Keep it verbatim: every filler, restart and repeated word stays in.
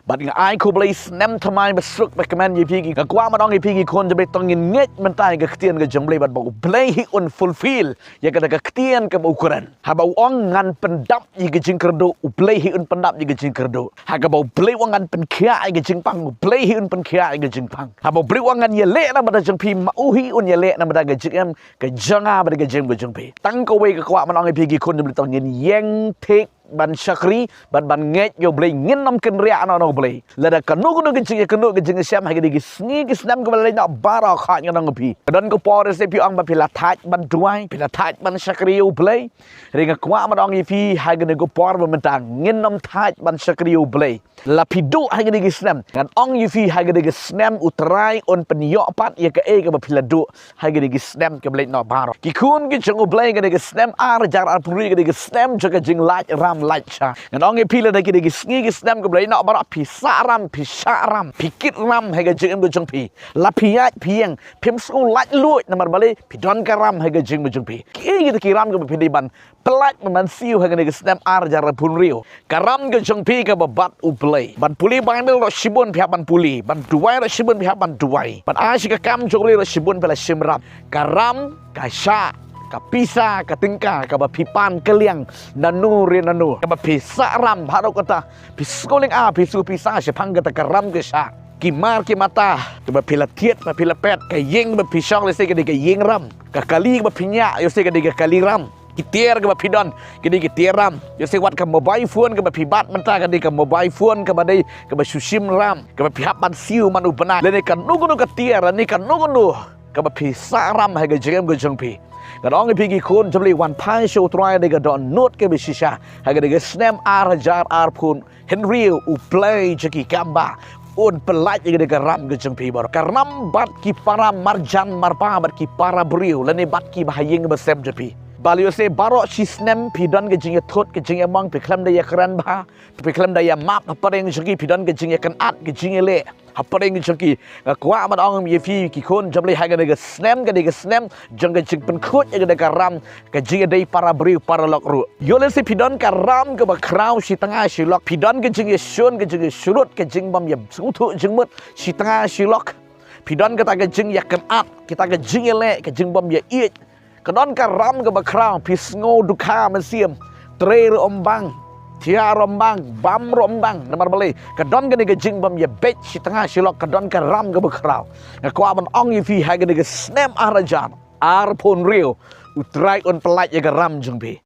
Bad nga ai khublei snem thymmai ba suk ba kmen ïa phi ki, nga kwah ban ong ïa phi ki khun jong U Blei, to ngin ngeit mynta ïa ka ktien ka jong U Blei bad ba U Blei hi un fulfill ïa kata ka ktien kaba u kren. Haba u ong ngan pyndap ïa ka jingkyrduh, U Blei hi un pyndap ïa ka jingkyrduh. Ha kaba U Blei u ong ngan pynkhiah ïa ka jingpang, U Blei hi un pynkhiah ïa ka jingpang. Haba U Blei u ong ngan ïaleh na ka bynta jong phi, ma u hi un ïaleh na ka bynta ka jingim ka jong nga bad ka jingim ka jong phi. Tang kawei nga kwah ban ong ïa phi ki khun jong U Blei, to ngin ïeng thik ban shakri bad ban ngeit ïa U Blei, ngin ym kynriah noh na U Blei. Lada kano kano ka jingïakynduh ka jingshem ha kine ki sngi ki snem kiba la leit noh baroh, khot ngan ong ïa phi. Ka don ka por ïa se phi ong ba phi la thait ban duwai, phi la thait ban shakri ïa U Blei. Hynrei nga kwah ban ong ïa phi ha kane ka por ba mynta ngin ym thait ban shakri ïa U Blei. La phi duh ha kine ki snem, ngan ong ïa phi ha kine ki snem U Trai un pynïoh pat ïa kaei kaba phi la duh ha kine ki snem kiba leit noh baroh. Ki khun ki jong U Blei, kine ki snem ar hajar arphew hynriew kine ki snem jong ka jinglait ram lait shai. Ngan ong ïa phi lada kine ki sngi ki snem kiba leit noh baroh phi sah ram, phi shah ram, phi kit ram ha ka jingim ka jong phi. La phi ïaid phi ïeng, phim sngew laitluid namar balei? Phi don ka ram ha ka jingim ka jong phi. Kiei kita ki ram kiba phi dei ban pyllait ban siew ha kane ka snem ar hajar arphew hynriew? Ka ram ka jong phi kaba bat U Blei. Ban pule Baibl ruh shibun phi hap ban pule. Ban duwai ruh shibun phi hap ban duwai. Ban ai sha ka kam jong U Blei ruh shibun phi la shim ram. Ka ram, ka shah, ka pisa, ka tyngka kaba phi pan kylliang nano re nano, kaba phi sah ram, haduh katta phi sngewlynga phi siew pisa shaphang kata ka ram ka shah. Ki mar ki mata kaba phi la thied, ba phi la pet, ka ïing ba phi shong, lehse ka dei ka ïing ram. Ka kali kaba phi ñiah, lehse ka dei ka kali ram. Ki tiar kaba phi don, ki dei ki tiar ram. Lehse wat ka mobile phone kaba phi bat mynta, ka dei ka mobile phone kaba dei kaba shu shim ram, kaba phi hap ban siew man u bnai. Lane kano kano ka tiar, lane kano kano kaba phi sah ram ha ka jingim ka jong phi. Ngan ong ïa phi ki khun jong U Blei, wan phai sha U Trai da ka dohnud kaba shisha ha kane ka snem ar hajar arphew hynriew. U Blei jong ki kam ba un pyllait ïa kane ka ram ka jong phi baroh. Ka ram bad ki para marjan marpa bad ki para briew lane bad kiba ha ïing ba sem jong phi. Balei ïoh se baroh shi snem phi don ka jingïathut ka jingïamong, phi khlem da ïakren bha, phi khlem da ïamap hapdeng jong ki, phi don ka jingïakynad ka jingïaleh hapdeng jong ki. Nga kwah ban ong ïa phi ki khun jong U Blei ha kane ka snem, kane ka snem jong ka jingpynkhuid ïa kane ka ram, ka jingïadei para briew para lok ruh. Ïoh lehse phi don ka ram kaba khraw shi tnga shi lok, phi don ka jingïashun ka jingïashlur ka jingbym ïasngewthuh jingmut shi tnga shi lok. Phi don kata ka jingïakynad, kata ka jingïaleh, ka jingbym ïaieit. Ka don ka ram kaba khraw, phi sngew dukha mynsiem, trei ruh ym bang, thiah ruh ym bang, bam ruh ym bang. Namar balei? Ka don kane ka jingbym ïabeit shi tnga shi lok, ka don ka ram kaba khraw. Nga kwah ban ong ïa phi ha kane ka snem ar hajar arphew hynriew, U Trai un pyllait ïa ka ram jong phi.